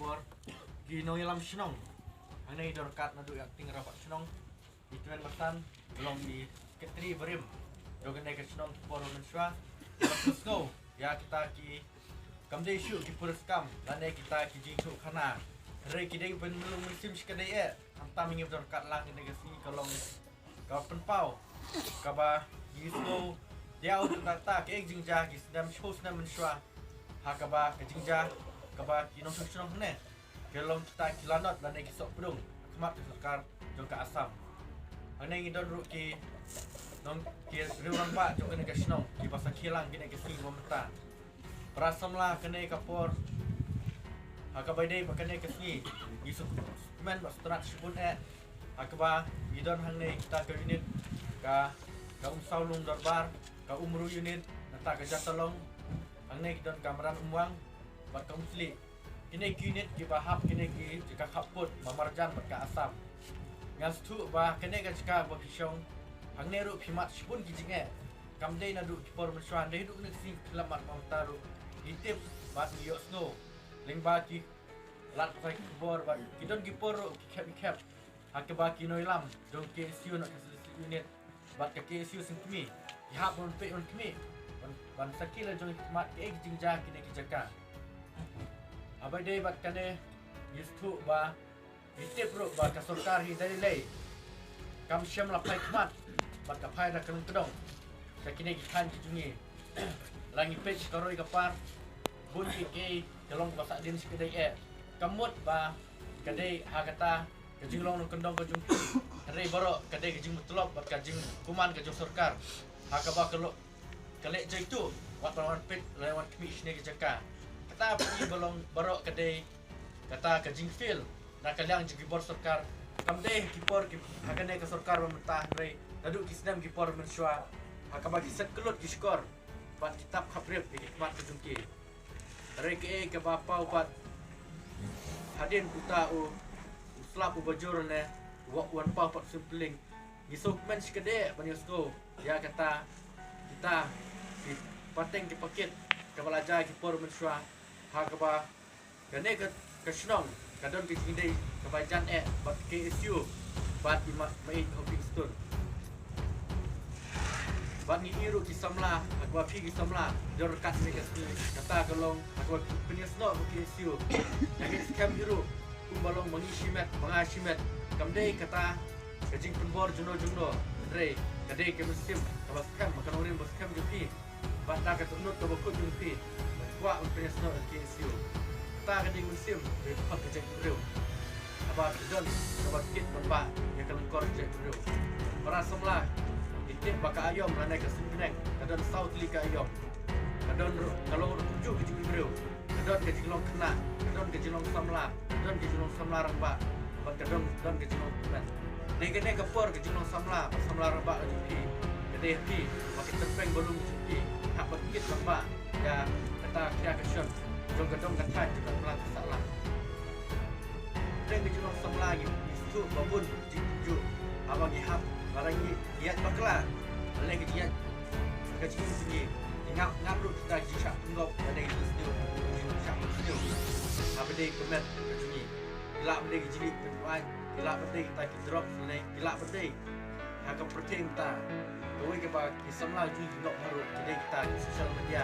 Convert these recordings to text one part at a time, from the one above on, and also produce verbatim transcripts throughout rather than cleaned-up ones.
Por ki nongïalam shnong. Hangne i don ryngkat naduh i Acting Rangbah Shnong, i Tymmen Basan, i long i Secretary barim jong kane ka shnong, ki por mynshuwa. Ba sngew ïa kita ki, kam dei shuh ki puriskam lane kita ki jingïathuhkhana, hynrei ki dei ban long mynsiem shikatdei eh. Khamtam ngi ba don ryngkat lang kane ka sngi ka long ka pynpaw kaba ngi sngew diaw tang ta kaei ka jingjia ki snem shiphew snem mynshuwa, ha kaba ka jingjia kaba ki nongshong shnong hangne ki long kita ki lanot lane ki sohpdung ha khmat ka sorkar jong ka Assam. Hangne ngi don ruh ki nong, ki riew rangbah jong kane ka shnong kiba sakhi lang kane ka sngi ba mynta. Para samla, kane ka por, ha kaba ïadei bad kane ka sngi, ngi sngewkmen bad sngewtynnat shibun eh ha kaba ngi don hangne kita ka unit, ka, ka Umsawlung Dorbar, ka Umru unit, nangta ka Jatalong, hangne ki don ka Madan Umwang bad ka Umslieh. Kine ki unit kiba hap kine ki jaka khappud ba marjan bad ka Assam. Nga sngewthuh ba kane ka jaka ba phi shong hangne ruh phi mad shibun ki jingeh. Kam dei naduh ki por mynshuwa, hynrei haduh kane ka sngi khlem mad mynta ruh ngi tip bad ngi ïohsngew lyngba ki lad pathai khubor bad ki don ki por ruh ki khep ki khep ha kaba ki nongïalam jong K S U na ka Unit bad ka K S U Sengkmie ki hap ban peit ban khmih ban, ban sakhi la jong ki khmat kaei ka jingjia kine ki jaka. Haba ïadei bad kane, ngi sngewthuh ba ngi tip ruh ba ka sorkar hi da lei lei kam shym la phai khmat bad ka phai da ka lyngkdong sha kine ki thaiñ ki jong ngi. La ngi peit sha ka roi ka par, bun kiei kiei ka long kaba sahdien shikatdei eh. Ka mut ba ka dei ha kata ka jinglong nongkyndong ka jong phi, hynrei baroh ka dei ka jingmyntoi bad ka jingkuman ka jong sorkar ha kaba ka lo, ka leh jaituh wat ban wan peit lane wan khmih shane ka jaka. Kata ba ngi ba long baroh ka dei kata ka jingfail na ka liang jong ki bor sorkar. Kam dei ha ki por ki, ha kane ka sorkar ba mynta, hynrei naduh ki snem ki por mynshuwa ha kaba ki set kyllut ki shkor bad ki tap khapbrip ïa ki khmat ka jong ki. Hynrei kaei kaba paw pat hadien uta u, u slap uba jur ne u wan paw pat u sympling. Ngi sngewkmen shikatdei ban ïohsngew ïa kata, kita ki pateng ki pakit kaba la jia ki por mynshuwa ha kaba kane ka, ka shnong ka don ka jingdei kaba jan eh bad K S U bad i Ma, Maieit Hoping Stone. Bad ngi ïohi ruh ki samla, ha kaba phi ki samla don ryngkat ne ka sngi, kata ka long ha kaba pynïasnoh ruh K S U. Ngi skhem hi ruh kumba long ba ngi shimet ba nga shimet, kam dei kata ka jingpynbor jongno jongno, hynrei ka dei ka mynsiem kaba skhem, ba ka nongrim ba skhem jong phi bad da ka dohnud kaba khuid jong phi, ba kwah ban pynïasnoh ïa ka K S U. Kata ka dei ka mynsiem ba khot ka jaitbynriew. Haba ki don kaba kit ban bah ïa ka lyngkor ka jaitbynriew. Para samla, ngi tip ba ka aïom lane ka suiñ bneng ka don saw tylli ka aïom. Ka don ruh, ka long ruh kumjuh ka jingim briew. Ka don ka jinglong khynnah, ka don ka jinglong samla, ka don ka jinglong samla rangbah, bad ka don, don ka jinglong tymmen. Dei kane ka por ka jinglong samla bad samla rangbah ka jong phi ka dei ha phi, bad ka tyrpeng ba lum ka jong phi, hap ban kit ban bah ïa kata ka ïa ka shon jong ka dong ka thaiñ jong ka imlang ka sahlang. Dei ka jinglong samla ngi, ngi sngewthuh ba bun ka jingtynjuh haba ngi hap, ba ngi ïaid bakla, lane ka jingïaid ka jingim jong ngi. Ngi ngap, ngap ruh kita ki jingshah pynngop ba dei ki sniew, ki jingshah pynngop. Haba dei ka met ka jong ngi, ki lah ba dei ki jingïaid pynbuaid, ki lah ba dei kita ki drugs, lane ki lah ba dei ha ka pyrthei mynta. Kawei kaba ki samla jong ngi ki ngop ha ruh ki dei kita ki social media,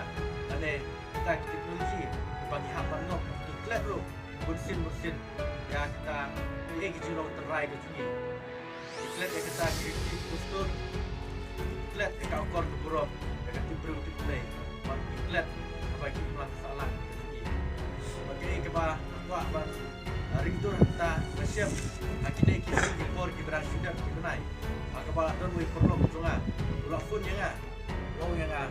lane kita ki technology ba ngi hap ban ngop, ki klet ruh bunsien bunsien ïa kita, ïa ki jinglong tynrai ka jong ngi. Ki klet ïa kita ki riti ki dustur, ki klet ïa ka akor ka burom, ïa ka tip briew tip Blei, bad ki klet kaba ki imlang sahlang ka jong ngi. Bad kaei kaba nga kwah ban, ah, ringdur ha kata ka shem, ha kine ki sngi ki por kiba dang shu dep ki bnai, ha kaba la don uwei u paralok jong nga u la phone ïa nga. Ong ïa nga,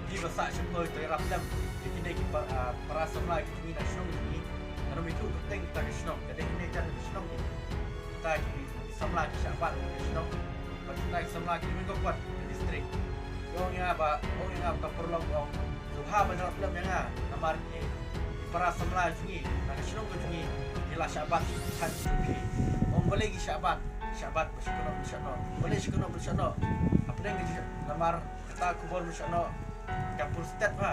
phi ba sah shynroi to ïarap lem ïa kine ki pa-, ah, para samla ki jong ngi na shnong jong ngi. Ngan ym ïathuh kyrteng kita ki shnong, ka dei kine jan ki shnong ki, kita ki samla ki shah bat ka shnong, bad kita ki samla ki mih ka kwat ka district. Ong ïa nga ba, ong ïa nga ba uta u paralok, ong, sngewbha ban ïarap lem ïa nga, namar ki, ki para samla jong ngi na ka shnong ka jong ngi ki la shah bat ki thaiñ ki jong phi. Ong balei ki shah bat, shah bat ba shu kynnoh ban shah noh. Balei shu kynnoh ban shah noh? Hapdeng ka jing, namar kata ka khubor ban shah noh ka pynstep ha,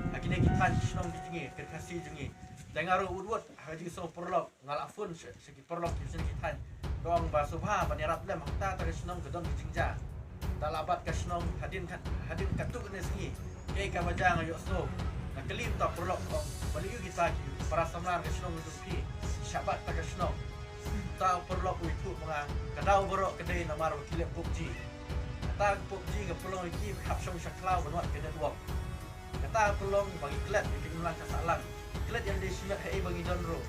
ha kine ki thaiñ ki shnong ki jong ngi, ka Khasi jong ngi. Te nga ruh wut wut ha ka jingsngew paralok nga la phone sha, sha ki paralok ki shnong ki thaiñ. Ka ong ba sngewbha ban ïarap lem, hangta ta ka shnong ka don ka jingjia. Ta la bat ka shnong hadien ka, hadien katto katne sngi. Kaei kaba jia nga ïohsngew. Nga kylli uta u paralok, ong balei kita ki para samla ka shnong jong phi shah bat ta ka shnong. Uta u paralok u ïathuh ma nga, ka daw baroh ka dei namar ba ki leh PUBG. Kata ka PUBG ka pynlong ïa ki ba hap shong sha khlaw ban wad ka network. Kata ka pynlong ba ngi klet ïa ka imlang ka sahlang, klet ïa lade shimet haei ba ngi don ruh.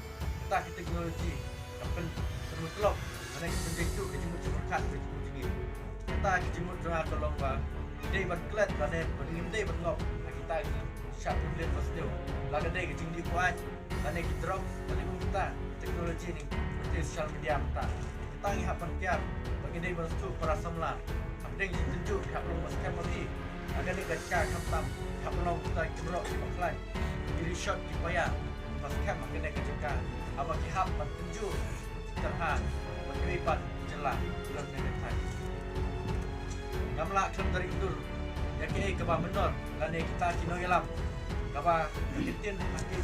Kata ka technology ka pyn, pynmyntoi lane ka pynjynjar ka jingmut jingpyrkhat ka jingmut jingim. Kata ka jingmut jong nga ka long ba ngi dei ban klet lane ba ngim dei ban ngop ha kita ki shah pynlong ba sniew, la ka dei ka jingdih buaid lane ki drugs lane kum kita ki technology ne ki social media mynta. Kita ngi hap ban kiar ba ngi dei ban sngewthuh para samla. Hapdeng jingtynjuh ki hap long ba skhem ma phi. Ha kane ka jaka khamtam ki hap long kita ki kynroh kiba khlaiñ, ki rishot ki paia, kiba skhem ha kane ka jaka. Haba ki hap ban tynjuh ki tyrha bad kiwei pat ki jylla ki long kane ka thaiñ. Ngam lah khlem da ring dur ïa kaei kaba mynnor lane kita ki nongïalam kaba ka ktien ha ki,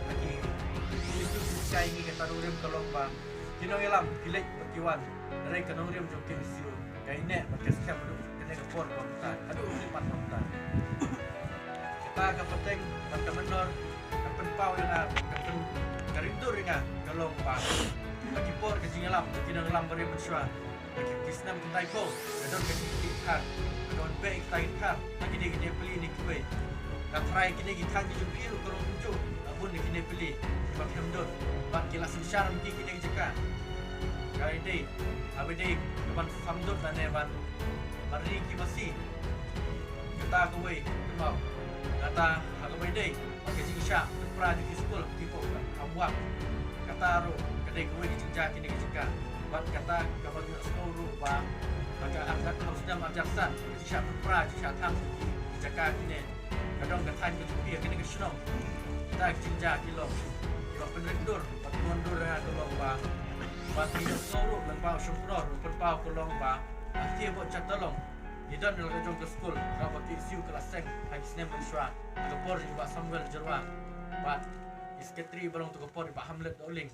ha ki, ki ktien ki kai ngi kata nongrim ka long ba ki nongïalam ki leit bad ki wan. Hynrei ka nongrim jong K S U ka ïaineh bad ka skhem haduh kane ka por ba mynta, haduh kane ka por ba mynta. Kata ka pateng bad ka mynnor ka pynpaw ïa nga, ka pyn, ka ring dur ïa nga ka long ba ha ki por ka jingïalam ki nongïalam barim mynshuwa, ha ki, ki snem khyndai phew ka don ka jingkit khar, ka don beh kita ki khar ha kine ki jingpeli ne kiwei. Nga tharai kine ki thaiñ ki jong phi ruh ka long kumjuh, ka bun na kine peli kiba khlem don bad ki la synshar ïa ki kine ki jaka. Ka dei haba dei ka ban sam dud lane ban, ban ri ki masi. Kata kawei kynmaw. Kata ha kawei dei bad ka jingshah pynpra jong ki skul ha ki pub ha Mawkyrwat. Kata ruh ka dei kawei ka jingjia kine ki jaka. Bad kata kaba ngi ïohsngew ruh ba ha ka arhajar, ha u snem arhajar san ka jingshah pynpra, jingshah thang ki jaka kine. Ka don ka thaiñ ka jong phi ha kane ka shnong. Kita ki jingjia ki long kiba pynrem dur bad pynwan dur ha ka long ba, ba ki ïohsngew ruh lyngba u shongknor u pynpaw ka long ba ha ki bad jata long ngi don la ka jong ka skul kaba K S U ka la seng ha ki snem mynshuwa ha ka por jong i Bah Samuel Jyrwa bad i secretary ba long tu ka por i Bah Hamlet Dohling.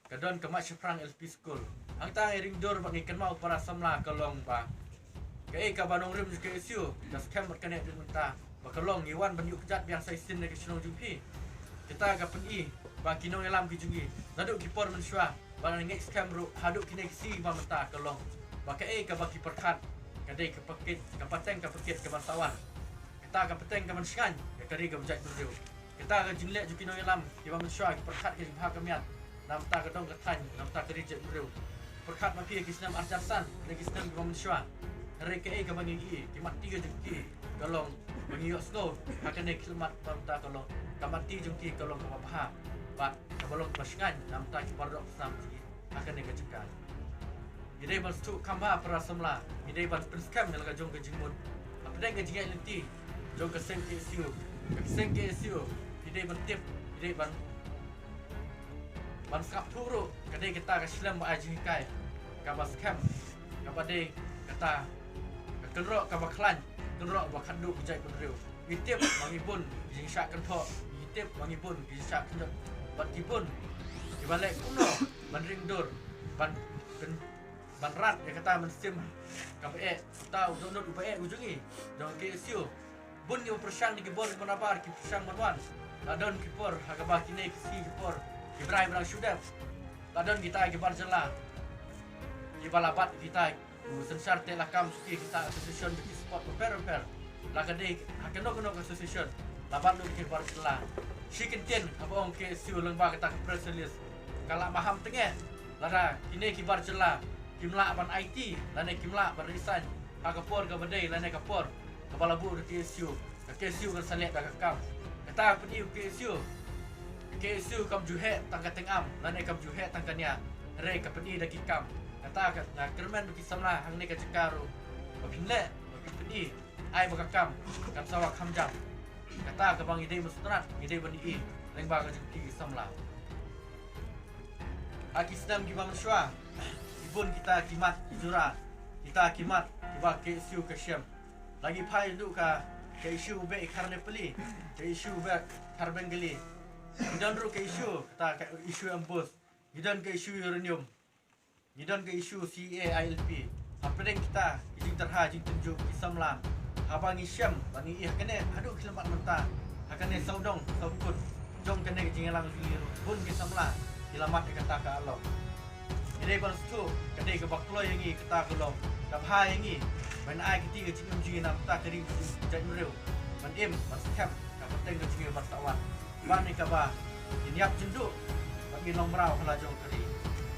Ka don ka Mawkyrwat Shaphrang L P School. Hangta ngi ring dur bad ngi kynmaw para samla ka long ba kaei kaba nongrim jong K S U ka skhem bad kane mynta ba ka long ngi wan ban ïuh kjat biang sa shisien na ka shnong jong phi. Kata ka pyni ba ki nongïalam ki jong ngi naduh ki por mynshuwa ba ngi ngeit skhem ruh haduh kine ki sngi ba mynta ka long ba kaei kaba ki pyrkhat ka dei ka pakit, ka pateng ka pakit ka ban sawan. Kata ka pateng ka ban shngaiñ ïa ka ri ka jaitbynriew. Kata ka jingleh jong ki nongïalam kiba mynshuwa ki pyrkhat ka jingbha ka miat. Namar ka dong ka thaiñ, namar ka ri jaitbynriew. Pyrkhat ma phi ki snem arhajar san, ne ki snem kiba mynshuwa. Hynrei kaei kaba ngi ïohi, ki mat ti ka jong ki ka long ba ngi ïohsngew ha kane ka khmat ba mynta ka long ka mat ti jong ki ka long kaba bha bad kaba long kaba shngaiñ namar ki baroh ki snam jong ki ha kane ka jaka. Ngi dei ban sngewthuh kham bha para samla, ngi dei ban pynskhem ïa la ka jong ka jingmut hapdeng ka jingïaid lynti jong ka seng K S U. Ka seng K S U ngi dei ban tip, ngi dei ban, ban sngap thuh ruh ka dei kata ka shlem ba ai jinghikai kaba skhem, kaba dei kata ka kynroh kaba khlaiñ, kynroh ba khatduh ka jaitbynriew. Ngi tip ba ngi bun ki jingshah kynthoh, ngi tip ba ngi bun ki jingshah kynjot bad ki bun kiba leh kumno ban ring dur, ban, ban, ban rat ïa kata mynsiem kaba eh, uta u dohnud uba eh u jong ngi jong K S U. Bun kiba pyrshang na ki bor kiba nabar, ki pyrshang ban wan. La don ki por ha kaba kine ki sngi ki por ki brai ba dang shu dep. La don kita ki bar jylla kiba la bat kita u synshar teh lakam sha ki, kita association jong ki sport bapher bapher. La ka dei ha kano kano ka association la bat lut ki bar jylla. Shi kyntien haba ong K S U lyngba kata ka press release ka la maham tynge. Lada kine ki bar jylla kim lah ban aiti lane kim lah ban resign ha ka por kaba dei lane ka por kaba la buh da K S U, ka K S U kan sa leh da ka kam. Kata ka pyni u K S U. Ka K S U kam ju heh tang ka tyngam lane kam ju heh tang ka nia. Hynrei ka pyni da ki kam. Kata ka, nga kyrmen ba ki samla hangne ka jaka ruh ba phin leh, ba phin pyni ai ba ka kam kan sa wan kham jam. Kata kaba ngi dei ban sngewtynnat, ngi dei ban ïohi lyngba ka jong ki samla. Ha ki snem kiba mynshuwa ki bun kita ki mat ki jura, kita ki mat kiba K S U ka shem. La ngi phai naduh ka, ka issue u beh i khar Nepali, ka issue u beh khar Bengali. Ngi don ruh ka issue, kata ka issue MBOSE. Ngi don ka issue uranium. Ngi don ka issue CAA ILP. Hapdeng kita ki jingtyrha jingtynjuh ki samla, haba ngi shem bad ngi ïohi ha kane haduh ki lympat mynta, ha kane sawdong sawkut jong kane ka jingïalang jong ngi ruh, bun ki samla ki la mad ïa kata ka along. Ngi dei ban sngewthuh ka dei kaba kloi ïa ngi kata ka long, ka bha ïa ngi ban ai kti ka jingim jong ngi na bynta ka ri u jaitbynriew, ban im ban skhem ka pateng ka jong ngi ban sa wan. Bad ngi kaba ngin ïap jingduh bad ngin long mraw ha la jong ka ri.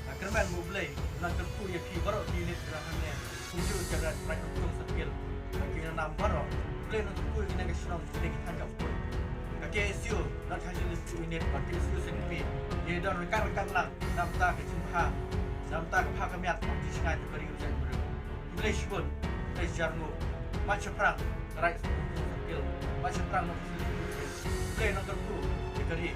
Nga kyrmen ba U Blei un nang kyrkhu ïa phi baroh ki unit kiba hangne, kumjuh u General Pride Nongstoiñ Circle bad ki nang nam baroh. U Blei un nang kyrkhu ïa kine ki shnong, kine ki thaiñ ka pud. Ka KSU North Kharkongwui Unit bad KSU Saiñpi, ngi don ryngkat ryngkat lang na bynta ka jingbha, na bynta ka bha ka miat bad ka jingshngaiñ jong ka ri u jaitbynriew. Khublei shibun, khublei shihajar nguh. Mad shaphrang ka Raid Circle, mad shaphrang na facility. Khublei nongkyrkhu ïa ka ri.